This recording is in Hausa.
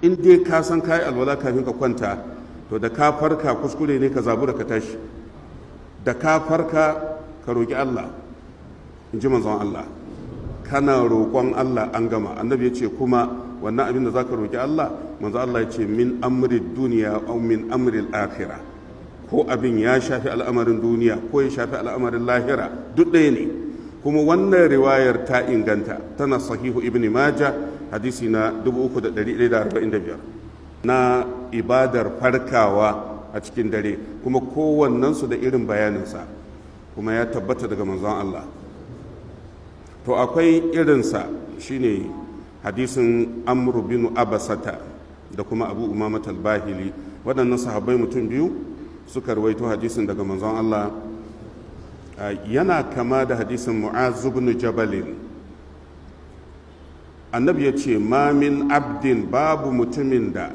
In dai ka san kayi alwala kafin ka kwanta, to da ka farka kuskure ne ka zabura ka tashi. Da ka farka ka roƙi Allah, in ji manzon Allah. Kana roƙon Allah, an gama. Annabi ya ce kuma wannan abin da za ka roƙi Allah, manzon Allah ya ce min amri duniya aw min amri akhirah, ko abin ya shafi al'amarin duniya ko ya shafi al'amarin lahira, duk ɗaya ne. Kuma wannan riwayar ta inganta, tana Sahihu Ibn Maja, hadisi na 3145, na ibadar farkawa a cikin dare, kuma kowannensu da irin bayaninsa, kuma ya tabbata daga manzon Allah. To akwai irinsa, shine hadisin Amru bin Abasata da kuma Abu Umama Bahili. Waɗannan sahabbai mutum biyu suka rawaito hadisin daga manzon Allah. Yana kama da hadisin Mu'az ibn Jabalin. Annabi ya ce ma min abdin, babu mutumin da